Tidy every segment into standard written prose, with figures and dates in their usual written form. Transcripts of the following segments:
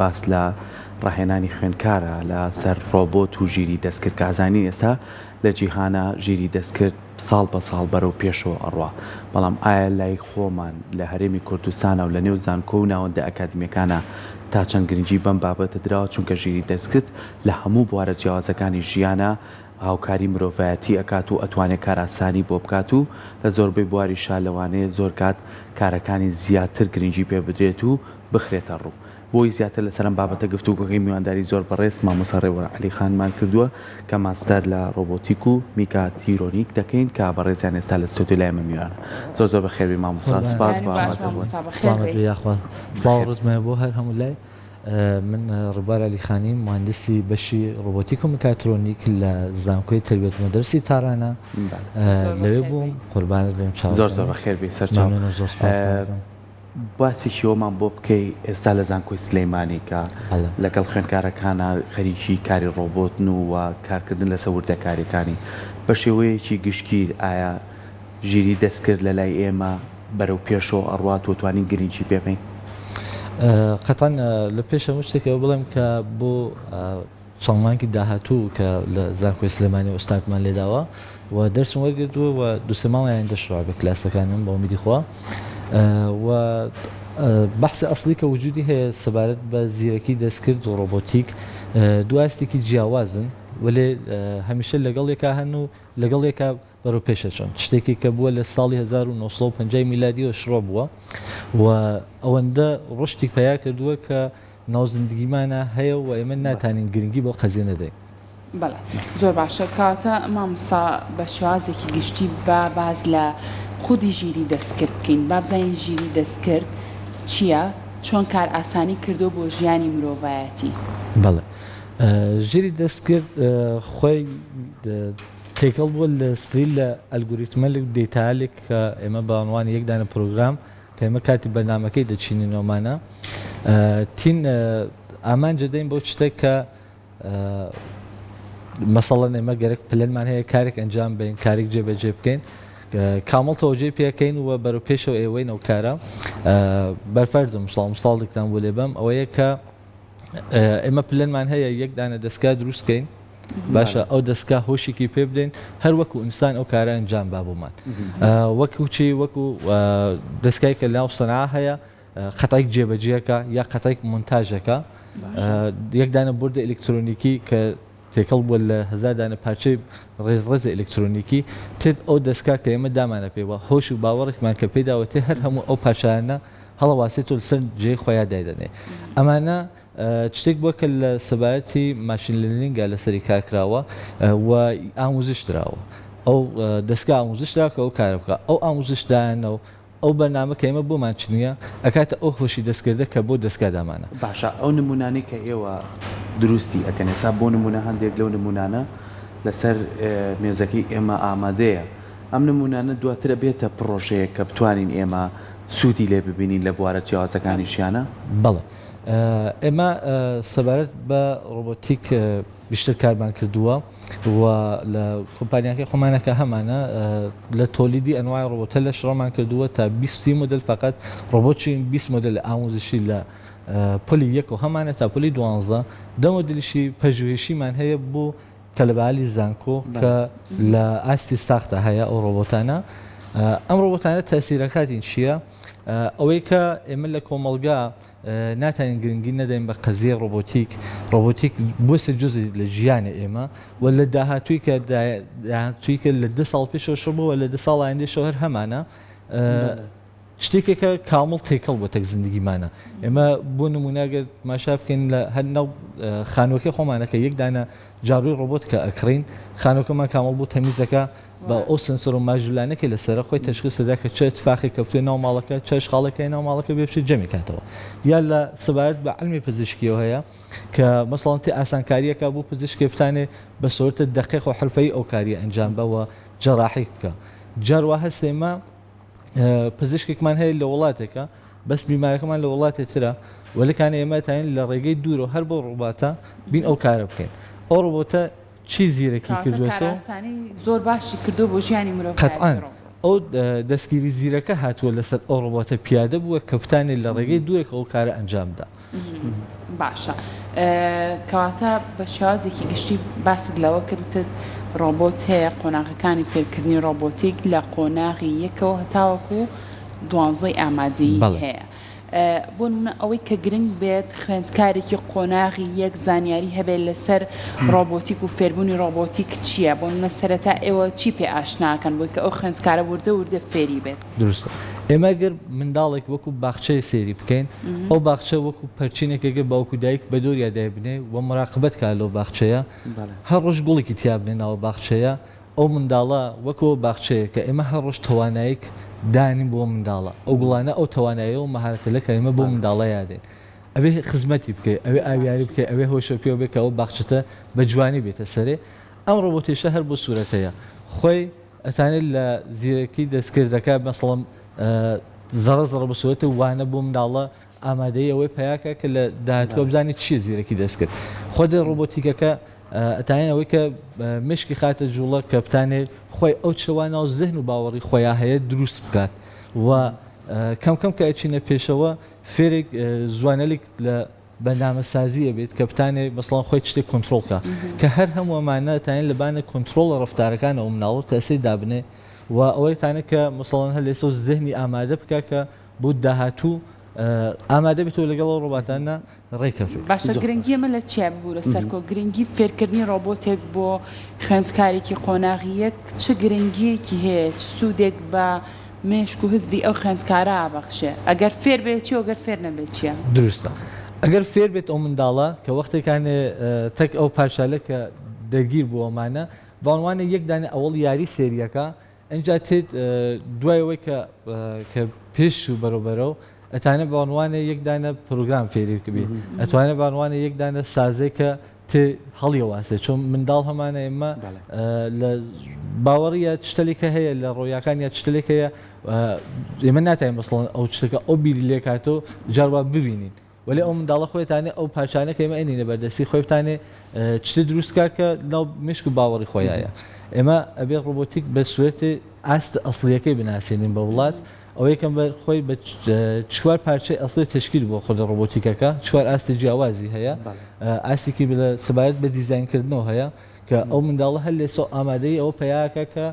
باس لە ڕاهێنانی خوێندکارە لە سەر ڕۆبۆت و ژیری دەستکرد کە ئەزانین ئێستا لە جیهانا ژیری دەستکرد ساڵ بە ساڵ بەرەو پێشەوە ئەڕوا بەڵام ئایا لای خۆمان لە هەرێمی کوردستانا و لە نێو زانکۆ و ناوەندە ئەکادیمیەکانا تا چەند گرنگی بەم بابەتە دراوە چونکە ژیری دەستکرد لە هەموو بوارە جیاوازەکانی ژیانا هاوکاری مرۆڤایەتی ئەکات و ئەتوانێ کارئاسانی بۆ بکات و لە زۆربەی بواریشا لەوانەیە زۆر کات کارەکانی زیاتر گرنگی پێ بدرێت و بخرێتە ڕوو. بۆی زیاتر لەسەر ئەم بابەتە گفتوگۆکەی میوانداری زۆر بەڕێز مامۆستا ڕێوەر عەلی خانمان کردووە کە ماستەر لە ڕۆبۆتیک و میکاتیرۆنیک دەکەین کە بەڕێزیان ئێستا لە ستۆدیۆ لای ئێمە میوانە. زۆر زۆر بەخێربێی مامۆستا سپاس بۆ ئامادەبوون. سڵامەت بی یاخوا سڵاو و ڕێزم بۆ هەر هەموو لای. من ڕێبوار عەلیخانی موهەندسی بەشی ڕۆبۆتیک و میکاترۆنیک لە زانکۆی تەربیەت مودەرسی تارانە لەوێ بووم قوربانت بم چاوت زۆر زۆر بەخێر بێی سەرچاو مەمنون و زۆر سوپاستان دەکەم. باسێکی ئەوەمان بۆ بکەی ئێستا لە زانکۆی سلەیمانی کە لەگەڵ خوێندکارەکانا خەریکی کاری ڕۆبۆتن و و کارکردن لەسەر وردەکاریەکانی بە شێوەیەکی گشتگیر ئایا ژیری دەستکرد لە لای ئێمە بەرەو پێشەوە ئەڕوات و توانین گرنگی پێ بەین؟ قەتعەن لە پێش هەموو شتێکەوە بڵێم کە بۆ چەند مانگی داهاتوو کە لە زانکۆی سلێمانی ئوستادمان لێداوە و دەرسم وەرگرتووە و دوو سێ مانگ ئایندە شروع بێ کلاسەکانم بە ئومیدی خوا و بەحسی ئەسڵی کە وجودی هەیە سەبارەت بە زیرەکی دەستکرد و ڕۆبۆتیک دوو ئاستێکی جیاوازن وەلێ هەمیشە لەگەڵ یەکا هەن و لەگەڵ یەکا بەرەو پێش ئەچن. شتێکی کە بووە لە ساڵی 1950 میلادیەوە شڕۆ بووە و ئەوەندە ڕشتی پەیا کردووە کە ناو زندگیمانا هەیە و ئێمە ناتانین گرنگی بەو قەزیە نەدەین. بەڵێ زۆر باشە کەواتە مامۆستا بە شێوازێکی گشتی با باس لە خودی ژیری دەستکرد بکەین با بزانین ژیری دەستکرد چییە چۆن کارئاسانی کردووە بۆ ژیانی مرۆڤایەتی؟ بەڵێ ژیری دەستکرد خۆی تێکەڵ بووە لە سری لە ئەلگوریتمەلێک و دەیتایەلێک کە ئێمە بە عنوانی یەک دانە پرۆگرام کە ئێمە کاتی بەرنامەکەی دەچینینەوەمانە تین ئامانج دەدەین بۆ شتێک کە مەسەڵەن ئێمە گەرەک پلەنمان هەیە کارێک ئەنجام بین کارێک جێبەجێ بکەین کامڵ تەوەجێ پێکەین و بەرەو پێشەوە ئێوەین ئەو کارە بەرفەرزم ساڵ ساڵێکتان بۆ لێبەم ئەوەیە کە ئێمە پلەنمان هەیە یەک دانە دەستگا دروست کەین باشە ئەو دەستگا هۆشێکی پێ بدەین هەر وەکو ئینسان ئەو کارە ئەنجام با بۆمان وەکو چی وەکو دەستگای کە ناو سەنا هەیە قەتعێک جێبەجێەکە یا قەتعێک مونتاژەکە یەک دانە بردە ئەلکترۆنیکی کە تێکەڵ بووە لە هەزار دانە پارچەی ڕێز ڕێزە ئەلکترۆنیکی تر ئەو دەستگا کە ئێمە دامانە پێ وە هۆش و باوەڕێکمان کە پێداوەتێ هەر هەموو ئەو پارچانە هەڵەواسێتەوە لەسەر جێی خۆیا دایدەنێ ئەمانە شتێک بووە کە لە سەبارەتی machine learning ا لەسەری کار کراوە و ئاموزش دراوە ئەو دەستگا ئاموزش دراوە کە ئەو کارە بکا ئەو ئاموزش دایانە و ئەو بەرنامە کە ئێمە بۆمان چنیە ئەکاتە ئەو هۆشی دەستکردە کە بۆ دەستگا دامانە. باشە ئەو نمونانەی کە ئێوە دروستی ئەکەن ئێستا بۆ نمونە هەندێک لەو نمونانە لەسەر مێزەکەی ئێمە ئامادەیە ئەم نمونانە دواتر ئەبێتە پڕۆژەیەک کە بتوانین ئێمە سوودی لێ ببینین لە بوارە جیاوازەکانی ژیانا؟ بەڵێ ئێمە سەبارەت بە ڕۆبۆتیک بیشتر کارمان کردووە و لە کۆمپانیاکەی خۆمانە کە هەمانە لە تۆلیدی ئەنوای ڕۆبۆتە لە شڕەمان کردووە تا 20 مۆدل فقط ڕۆبۆت چین 20 مۆدل ئاموزشی لە پۆلی یەک و هەمانە تا پۆلی دوانزە دە مۆدلیشی پەژوهشیمان هەیە بۆ تەلەبەالی زانکۆ کە لە ئاستی ساختە هەیە ئەو ڕۆبۆتانە ئەم ڕۆبۆتانە تەسیرەکاتین چییە؟ ئەوەی کە ئێمە لە کۆمەڵگا ناتوانین گرنگی نەدەین بە قەزیەی ڕۆبۆتیک، ڕۆبۆتیک بووەسە جزء لە ژیانی ئێمە و لە داهاتووی کە داهاتووی کە لە دە ساڵ پێشەوە شڕ بووە لە دە ساڵ ئایندەشەوە هەر هەمانە شتێکێکە کامڵ تێکەڵ بۆ تەک زندگیمانە ئێمە بۆ نمونە گەر ماشا بکەین لە هەر ناو خانووەکەی خۆمانەکە یەک دانە جاڕووی ڕۆبۆت کە ئەکڕین خانووەکەمان کامڵ بۆ تەمیزەکە بە ئەو سنسۆر و ماژولانە کە لەسەرە خۆی تەشخیس دەدا کە چ اتفاقێک کەوتووە ناو ماڵەکە چ ئەشغاڵێک هەیە ناو ماڵەکە بێ بچێت جەمی کاتەوە یا لە سەبارەت بە عەلمی پزیشکیەوە هەیە کە مەسەڵەن تێ ئاسانکاریەکە بۆ پزیشکێ بتانێ بە سۆرتە دەقیق و حرفەیی ئەو کاریە ئەنجام بە و جەراحیک بکە جار وا هەست ئێمە پزیشکێکمان هەیە لە وڵاتێکە بەس بیمارەکەمان لە وڵاتێ ترە وەلکان ئێمە تاین لە ڕێگەی دوورەوە هەر بۆ ڕۆباتە بین ئەو کارە بکەین ئەو ڕۆبۆتە چی زیرەکی کەواتە کردووە سۆ؟ کارئاسانی زۆر باشی کردووە بۆ ژیانی مرۆڤایەتی قەتعەن ڕۆبۆت. ئەو دەستگیری زیرەکە هاتووە لەسەر ئەو ڕۆبۆتە پیادە بووە کە بتانێت لە ڕێگەی دوورێک ئەو کارە ئەنجام بدا. باشە کەواتە بە شێوازێکی گشتی باست لەوە کرد وتت ڕۆبۆت هەیە قۆناغەکانی فێرکردنی ڕۆبۆتیک لە قۆناغی یەکەوە هەتاوەکو دوانزەی ئامادەیی هەیە. بۆ نمونە ئەوەی کە گرنگ بێت خوێندکارێکی قۆناغی یەک زانیاری هەبێت لەسەر ڕۆبۆتیک و فێربوونی ڕۆبۆتیک چییە؟ بۆ نمونە سەرەتا ئێوە چی پێ ئاشناکەن بۆی کە ئەو خوێندکارە وردە وردە فێری بێت؟ دروستە. ئێمە گەر منداڵێک وەکو باخچەیە سەیری بکەین، ئەو باخچە وەکو پەرچینێکە گەر باوک و دایک بە دەوریا دایبنێ و مراقبەت کا لەو باخچەیە، هەر ڕۆژ گوڵێکی تیا بنێ ناو باخچەیە، ئەو منداڵە وەک ئەو باخچەیە کە ئێمە هەر ڕۆژ تەوانایک دانین بۆ منداڵە، ئەو گوڵانە ئەو تەوانایە و مەهارەتەلە کە ئێمە بۆ منداڵە یادێن ئەبێ خزمەتی بکەی، ئەوێ ئاویاری بکەی، ئەوێ هۆشە پێوە بێ کە ئەو باخچەتە بە جوانی بێتە سەرێ. ئەم ڕۆبۆتیشە هەر بۆ سورەتەیە خۆی ئەتانێت لە زیرەکی دەستکردەکە مەسەڵەن زەڕە زەڕە بە سورەتە وانە بۆ منداڵە ئامادەیی ئەوەی پەیاکە کە لە داهاتووە بزانێت چییە زیرەکی دەستکرد خۆ دە ڕۆبۆتیکەکە ئەتانێت ئەوەی کە مشکی خاتە جوڵە کە بتانێت خۆی ئەو چروا ناو زهن و باوەڕی خۆیان هەیە دروست بکات و کەم کەم کە ئەچینە پێشەوە فێرێک زوانەلێک لە بەرنامەسازی ئەبێت کە بتانێ مەسڵەن خۆی شتێک کۆنترۆڵ کا کە هەر هەموو ئەمانە تانێ لە بانە کۆنترۆڵە ڕەفتارەکان ئەو مناڵە تەئسیر دابنێ و ئەوەی تانێ کە مەسڵەن هەر لێسەو زهنی ئامادە بکا کە بۆ داهاتوو ئامادە بێتەوە لەگەڵ ئەو ڕۆباتانە ڕێکەفێ. باشە گرنگی ئەمە لە چیە ببورە سەرکۆ گرنگی فێرکردنی ڕۆبۆتێک بۆ خوێندکارێکی قۆناغی یەک چ گرنگیەکی هەیە چ سوودێک بە مێشک و هزری ئەو خوێندکارە ئەبەخشێ ئەگەر فێر بێت چی و گەر فێر نەبێت چیە؟ دروستە ئەگەر فێر بێت ئەو منداڵە کە وەختێکانێ تەک ئەو پارچالە کە دەرگیر بوو ئەمانە بەعنوانێ یەک دانێ ئەوەڵ یاری سێریەکە ئینجا تێت دوای ئەوەی کە کە پێش چوو بەرەو بەرەو ئەتانێ بەعنوانێ یەک دانە پرۆگرام فێری بی ئەتوانێ بەعنوانێ یەک دانە سازێ کە تێ هەڵیەواسێ چون منداڵ هەمانە ئێمە لە باوەڕیە شتەلێکە هەیە لە ڕۆیاکان یا شتەلێک هەیە ئێمە ناتوانین مەسڵەن ئەو شتەکە ئەو بیری لێکاتەوە جار وا ببینین وەلێ ئەو منداڵە خۆیتانێ ئەو پارچانە کە ئێمە ئەنینە بەردەستی خۆی بتانێ شتێ دروست کا کە ناو مشک و باوەڕی خۆیایە ئێمە ئەبێ ڕۆبۆتیک بە سوێتێ ئاست ئەسڵیەکەی بناسێنین بە وڵات ئەوە یەکەم بەر خۆی بە چوار پارچەی ئەسڵی تەشکیل بووە خودە ڕۆبۆتیکەکە چوار ئاستی جیاوازی هەیە ئاستێکی لە سەبارەت بە دیزاینکردنەوە هەیە کە ئەو منداڵە هەر لێسەوە ئامادەی ئەوە پەیاکە کە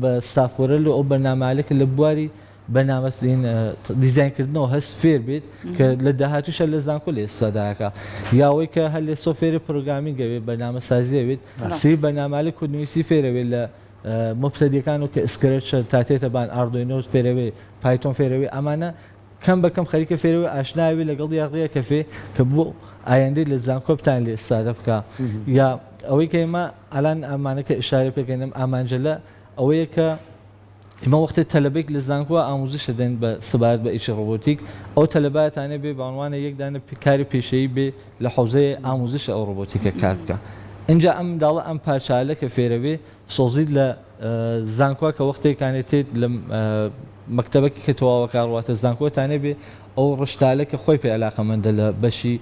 بە ستافۆرەل و ئەو بەرنامانە کە لە بواری بەرنامە دیزاینکردنەوە هەست فێر بێت کە لە داهاتووشە لە زانکۆ لێ ئێستاداکە یاوەی کە هەر لێسۆ فێری programming ئەوێ بەرنامەسازی ئەوێت سری بەرنامەلە کۆدنووسی فێرەوێت لە موبتەدیەکان و کە Scratch تا تێتە بان Arduino فێرەوێ Python فێرەوێ ئەمانە کەم بە کەم خەریکە فێرەوێ ئاشناوێ لەگەڵ یا ڕێکەفێ کە بۆ ئایندەی لە زانکۆ بتان لێ ئستادە بکا یا ئەوەی کە ئێمە ئالان ئەمانە کە ئشارە پێکەین ئەم ئامانجە لە ئەوەیە کە ئێمە وەختێ تەلەبەیک لە زانکۆ ئاموزش دەدەین بە سەبارەت بە ئیشی ڕۆبۆتیک ئەو تەلەباتانە بێ بە عنوانە یەک دانە کاری پیشەیی بێ لە حەوزەی ئاموزش ئەو ڕۆبۆتیکە کار بکا ئینجا ئەم منداڵە ئەم پارچالە کە فێرەبێ سۆزیت لە زانکۆ کە وەختێکانێ تێت لە مەکتەبەکی کە تەواوەکە ڕواتە زانکۆ تانێ بێ ئەو ڕشتالە کە خۆی پێ علاقەمەندە لە بەشی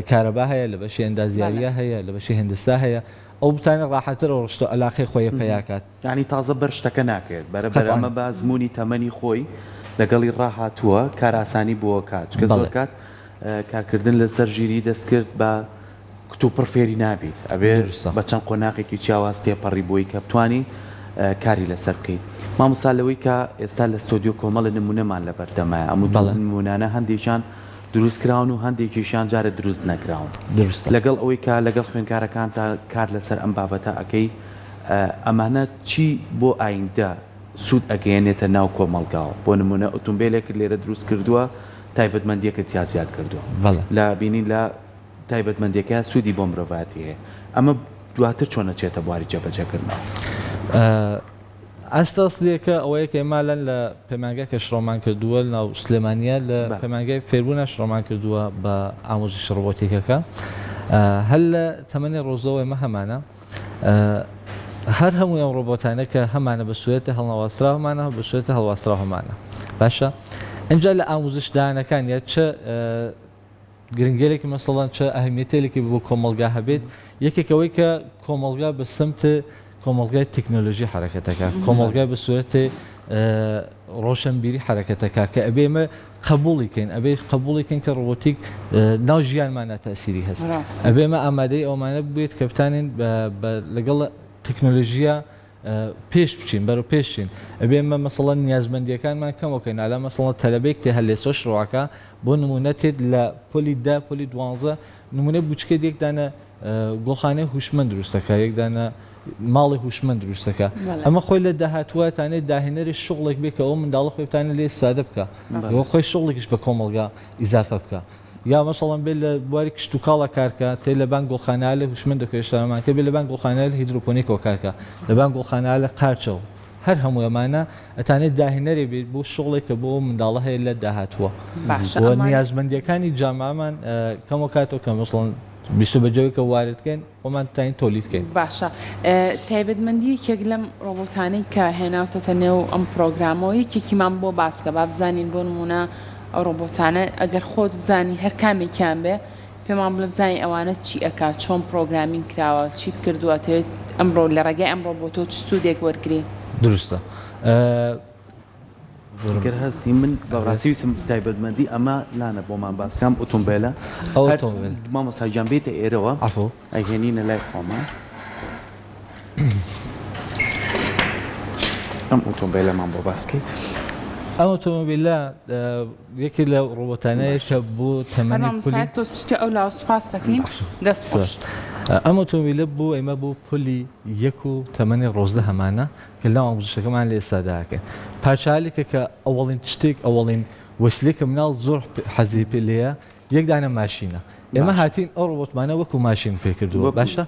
کارەبا هەیە لە بەشی ئەندازیاریە هەیە لە بەشی هەندسا هەیە ئەو بتانێ ڕاحەتر ئەو ڕشتە علاقەی خۆی پەیاکات. یانی تازە بەر شتەکە ناکەوێت بەرە بەرە ئەمە بە ئەزموونی تەمەنی خۆی لەگەڵی ڕاهاتووە کارئاسانی بۆ ئەکات چونکە زۆر کات کارکردن لەسەر ژیری دەستکرد بە کتوپڕ فێری نابیت ئەبێ بە چەند قۆناغێکی جیاواز تێپەڕی بۆی کە بتانی کاری لەسەر بکەیت مامۆستا لەوەی کە ئێستا لە ستۆدیۆ کۆمەڵە نمونەمان لەبەردەمایە ئەم نمونانە هەندێکیان دروست کراون و هەندێکیشیان جارێ دروست نەکراون لەگەڵ ئەوەی کە لەگەڵ خوێندکارەکانتا کار لەسەر ئەم بابەتە ئەکەی ئەمانە چی بۆ ئایندە سوود ئەگەیەنێتە ناو کۆمەڵگاوە بۆ نمونە ئوتومبێلێکت لێرە دروست کردووە تایبەتمەندیەکت زیاد زیاد کردووە لە بینین لە تایبەتمەندیەکە سوودی بۆ مرۆڤایەتی هەیە ئەمە دواتر چۆن ئەچێتە بواری جێبەجێکردنەوە؟ ئاستە ئەسڵیەکە ئەوەیە کە ئێمە لەن لە پەیمانگای کە شڕۆمان کردووە لەناو سلێمانیە لە پەیمانگای فێربوونا شڕۆمان کردووە بە ئاموزشی ڕۆبۆتیکەکە هەر لە تەمەنی ڕۆزەوە ئێمە هەمانە هەر هەموو ئەم ڕۆبۆتانە کە هەمانە بە سوێتە هەڵنەواسراو هەمانە بە سوێتە هەڵواسراو هەمانە باشە ئینجا لە ئاموزشدانەکان یا چ گرنگێلێکی مەسەڵەن چ ئەهمیەتێلێکی بۆ کۆمەڵگا هەبێت یەکێک ئەوەی کە کۆمەڵگا بە سمت کۆمەڵگای تەکنۆلۆژی حەرەکەتەکە کۆمەڵگای بە سوورەتێ ڕۆشنبیری حەرەکەتەکە کە ئەبێ ئێمە قبوڵی کەین ئەبێ قبوڵی کەین کە ڕۆبۆتیک ناو ژیانمانە تەسیری هەست ئەبێ ئێمە ئامادەی ئەومانە بێت کە بتانین لەگەڵ تەکنۆلۆژیا پێش بچین بەرەو پێش چین ئەبێ ئێمە مەسەڵەن نیازمەندیەکانمان کەمەکەین ئالا مەسەڵەن تەلەبەیەک تێ هەر لێسۆ شڕواکە بۆ نمونە تێت لە پۆلی دە پۆلی دوانزە نمونە بوچکێت یەک دانە گوڵخانەی هوشمەند دروست دەکا یەک دانە ماڵی هوشمەند دروست دەکا ئەمە خۆی لە داهاتووە تانێ داهێنەری شغڵێک بێ کە ئەو منداڵە خۆی بتانێ لێ ئیستفادە بکا خۆی شغڵێکیش بە کۆمەڵگا ئیزافە بکا یا مەسەڵەن بێ لە بواری کشتوکاڵە کارکە تێ لە بان گوڵخانە لە هوشمەند دەکەێشتامان تێ بێ لە بان گوڵخانە لە هیدرۆپۆنیکەوە کارکە لە بان گوڵخانە لە قارچەوە هەر هەموو ئەمانە ئەتانێت داهێنەرێ بێت بۆ شغڵێک کە بۆ ئەو منداڵە هەیە لە داهاتووە باشە و ئەمانە نیازمەندیەکانی جامعەمان کەمەوە کاتەوە کە مەسەڵەن بیستو بە جەوێک کە وارد کەین خۆمان بتانین تۆلید کەین. باشە تایبەتمەندی یەکێک لەم ڕۆبۆتانەی کە هێناوتەتە نێو ئەم پڕۆگرامەوە یەکێکیمان بۆ باس کە با بزانین بۆ نموونە ئەو ڕۆبۆتانە ئەگەر خۆت بزانی هەر کامێکیان بێ پێمان بڵێ بزانین ئەوانە چی ئەکا چۆن پڕۆگرامینگ کراوە چیت کردووە ئەتەوێت ئەمڕۆ لە ڕێگای ئەم ڕۆبۆتەوە چ سوودێک وەرگری؟ دروستە. گەر هەستی من بەڕاستی ویستم تایبەتمەندی ئەمە لانە بۆمان باس کام ئۆتۆمبێلە ئەو ئۆتۆمبێل مامۆستا گیان بێتە ئێرەوە عەفو ئەیهێنینە لای خۆمان ئەم ئۆتۆمبێلەمان بۆ باس کەیت. ئەم ئۆتۆمۆبیلە یەکێ لە ڕۆبۆتانەیە کە بۆ تەمەنی هەر پۆلی مامۆستا تۆز بچیتە ئەو لاوە سوپاست دەکەین دەست خۆش. ئەم ئۆتۆمۆبیلە بۆ ئێمە بۆ پۆلی یەک و تەمەنی ڕۆزدە هەمانە کە لەناو ئاموزشەکەمان لە ئێستادا ئەکەین پارچەهالێکە کە ئەوەڵین شتێک ئەوەڵین وەسیلەی کە مناڵ زۆر حەزی پێ لێیە یەک دانە ماشینە ئێمە هاتین ئەو ڕۆبۆتمانە وەکو ماشین پێ کردووە باشە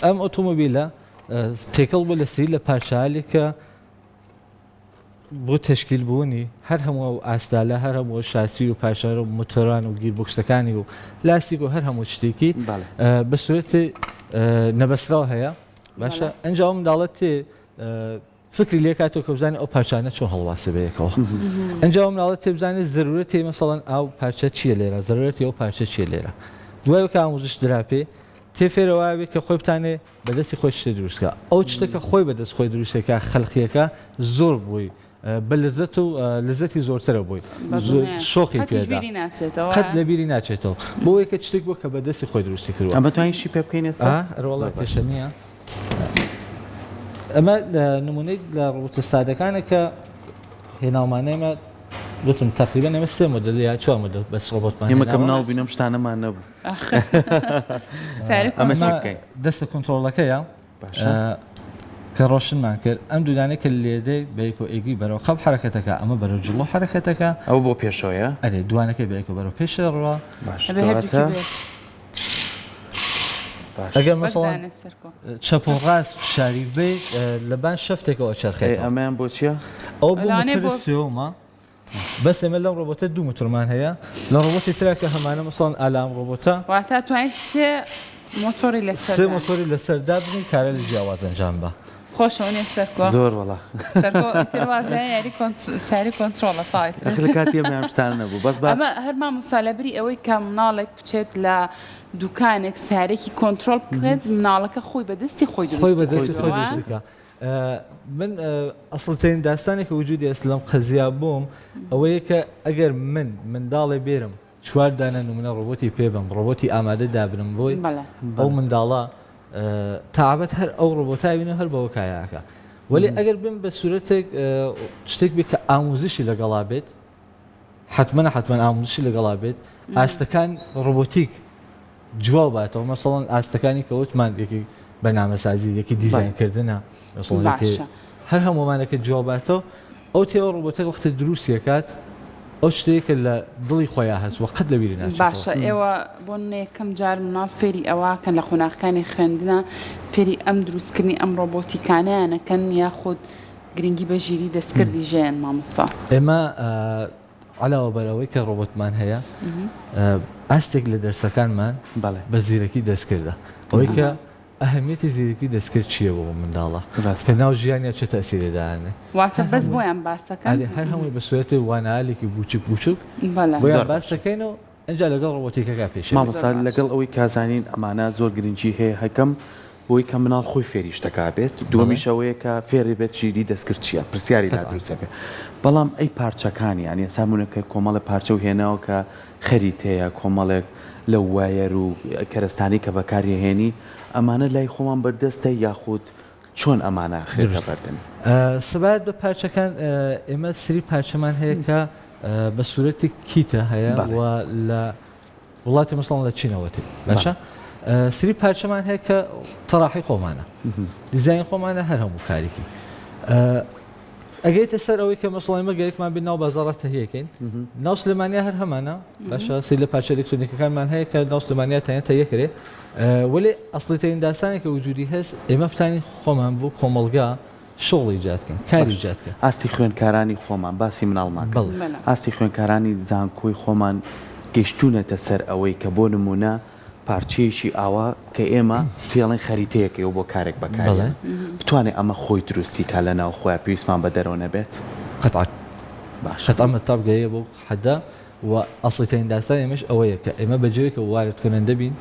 ئەم ئۆتۆمۆبیلە تێکەڵ بوو لە سری لە پارچەهالێک کە بۆ تەشکیل بوونی هەر هەموو ئەو ئاستالە هەر هەموو شاسی و پاشەر و موتۆران و گیربۆکسەکانی و لاستیک و هەر هەموو شتێکی بە سوورەتی نەبەسراو هەیە باشە ئەنجا ئەو منداڵە تێ فکری لێکاتەوە کە بزانێت ئەو پارچانە چۆن هەڵواسێ بەیەکەوە ئەنجا ئەو منداڵە تێ بزانێت زەرورەتی مەسەڵەن ئاو پارچە چییە لێرە زەرورەتی ئەو پارچە چییە لێرە دوای کە ئاموزش درا پێ تێ فێرەوە بێت کە خۆی بتانێ بە دەستی خۆی شتێ دروست کا ئەو شتە کە خۆی بە دەست خۆی دروستێ کا خەلقیەکە زۆر بۆی بە لەزەت و لەزەتی زۆرترە بۆی شۆقی پێدا قەت لە بیری ناچێتەوە بۆ ئەوەی کە شتێک بووە کە بە دەستی خۆی دروستی کردووە. ئەمە توانین شی پێ بکەین ئێستا؟ ئەرێ وەڵا کێشە نییە. ئەمە نمونەی لە ڕۆبۆتە سادەکانە کە هێناومانە ئێمە گوتم تقریبا ئێمە سێ مۆدل یا چوار مۆدل بەس ڕۆبۆتمان ئێمە کە مناڵ بووین ئەم شتانەمان نەبوو. ئەمە چی بکەین؟ دەستە کۆنترۆڵەکەیە. باشە کە ڕۆشنمان کرد ئەم دوودانەی کە لێدەی بەیەکۆ ئێگری بەرەو قەپ حەرەکەتەکە ئەمە بەرەو جڵۆ حەرەکەتەکە ئەو بۆ پێشەوەیە ئەرێ دوانەکەی بەیەکۆ بەرەو پێشێ ڕوا باشە ئەبێ هەردووکی کەواتە بێت. باش ئەگەر بەس مەسەڵەن دانێ سەرکۆ. چەپ و ڕاست فشاری بەی لەبان شەفتێکەوە ئەی ئەچەرخێتەوە ئەمەیان بۆ چییە؟ ئەوە بۆ لەوانەیە موتەر بۆ سێومە بەس ئێمە لەم ڕۆبۆتە دوو موتۆرمان هەیە لە ڕۆبۆتی ترا کە هەمانە مەسەڵەن ئالام ڕۆبۆتە. واتە توانیت سێ مۆتۆری لەسەر سێ دانێی. مۆتۆری لەسەر دابنێی کارە لە جیاواز ئەنجام بە. خۆشە وەنیە سەرکۆ؟ زۆر وەڵا. سەرکۆ ئیتر وازای یاری کۆنت ساری کۆنترۆڵە تەواو ئیتر. ئەخر لە کاتی ئێمە ئەم شتانە نەبوو بەس با. ئەمە هەر مامۆستا لەبری ئەوەی کە مناڵێک بچێت لە دوکانێک سارێکی کۆنترۆڵ بکڕێت مناڵەکە خۆی بە دەستی خۆی خۆی دروستی بە دەستی خۆی کردووە. دروستی کا. من ئەسڵترین داستانێک کە وجودی ئەس لەم قەزیا بووم ئەوەیە کە ئەگەر من منداڵێ بێرم چوار دانە نمونە ڕۆبۆتی پێ بم ڕۆبۆتی ئامادە دابنم بۆی ئەو منداڵە تاعبەت هەر ئەو ڕۆبۆتای بینە هەر بەوە کایەکە وەلی ئەگەر بم بە سوورەتێک شتێک بێت کە ئاموزشی لەگەڵا بێت حتمما حتمما ئاموزشی لەگەڵا بێت ئاستەکان ڕۆبۆتیک جواو باتەوە مەسەڵەن ئاستەکانی کە وتمان یەکی بەرنامەسازی یەکی دیزاین کردنە مەسەڵەن یەکی باشە. هەر هەموومانەکە جواو باتەوە ئەو تێوە ڕۆبۆتەکە وەختێ دروستی ئەکات ئەو شتەیە کە لە دڵی خۆیا هەست وە قەت لە بیری ناچێتەوە. باشە ئێوە بۆ نمونە یەکەم جار مناڵ فێری ئەوە کەن لە قۆناغەکانی خوێندنا فێری ئەم دروستکردنی ئەم ڕۆبۆتیکانەیان ئەکەن یاخود گرنگی بە ژیری دەستکردی ژەیەن مامۆستا؟ ئێمە عەلاوە بەر ئەوەی کە ڕۆبۆتمان هەیە ئاستێک لە دەرسەکانمان بە زیرەکی دەستکردە ئەوەی کە ئەهمیەتی زیرەکی دەستکرد چییە بۆ منداڵە کە ناو ژیانیا چ تەسیرێ دانێ واتە بەس بۆیان باسەکەن هەر هەمووی بە سوێتێ وانالێکی بوچک بوچک بۆیان باسەکەین و ئەجا لەگەڵ ڕۆبۆتیکەکە پێش مامۆستا لەگەڵ ئەوەی کازانین ئەمانە زۆر گرنگی هەیە هەکەم. بۆی کە مناڵ خۆی فێری شتەکە بێت، دووەمیش ئەوەیە کە فێری بێت ژیری دەستکرد چییە، پرسیاری لا دروست ئەبێ. بەڵام ئەی پارچەکانی، یانی ئێستا نموونە کە کۆمەڵێ پارچەو هێناوە کە خەریتەیە، کۆمەڵێک لەو وایەر و کەرەستانەی کە بەکاری ئەهێنی، ئەمانە لای خۆمان بەردەستە یاخود چۆن ئەمانە ئەخرێتە دروست. بەردەمی؟ سەبارەت بە پارچەکان ئێمە سری پارچەمان هەیە کە بە سورەتی kit ە هەیە بەڵێ. و لە وڵاتی مەسەڵەن لە چینەوە تێ باشە سری پارچەمان هەیە کە تەراحی خۆمانە دیزاین خۆمانە هەر هەموو کارێکی ئەگەیتە سەر ئەوەی کە مەسەڵەن ئێمە گەرەکمان بێت ناو بازاڕە تەهیەکەین ناو سلێمانیا هەر هەمانە باشە سری لە پارچە ئەلکترۆنیکەکانمان هەیە کە ناو سلێمانیا تەنیا تەیەکرێ وەلێ ئەسڵیترین داستانێک کە وجودی هەس ئێمە بتانین خۆمان بۆ کۆمەڵگا شغڵ ئیجاد کەین کار باش ئیجاد کەین. ئاستی خوێندکارانی خۆمان باسی مناڵمان کرد بەڵێ. بەڵێ. ئاستی خوێندکارانی زانکۆی خۆمان گەیشتوونەتە سەر ئەوەی کە بۆ نموونە پارچەیەکی ئاوا کە ئێمە پێی ئەڵێن خەریتەیەکەی و بۆ کارێک بەکاری بەڵێ. بتوانێ ئەمە خۆی دروستی کا لە ناو خۆیا پێویستمان بە دەرەوە نەبێت؟ قەتعەن. باشە. قەتعەن مەتاب گەیە بەو حەدە و ئەسڵیترین داستانی ئێمەش ئەوەیە کە ئێمە بە جۆرێک کە وارد کننده بین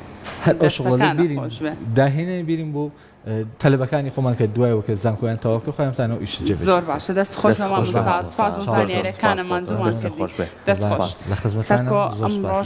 هەر ئەو شغڵە دەستەکانت بیرین خۆش بێ. داهێنەری بیرین بۆ تەلەبەکانی خۆمان کە دوایەوە کە زانکۆیان تەواو کرد خۆیان بتانەوە ئیش جێبەجێ زۆر بکەن. باشە دەست خۆش دەست بە خۆش مامۆستا مامۆستا سوپاس بۆ زۆر زۆر سوپاس زانیاریەکانە بۆ ماندوومان دەست کردی خۆش بێ دەست خۆش سوپاس. لە خزمەتانم سەرکۆ زۆر سوپاس. ئەمڕۆش.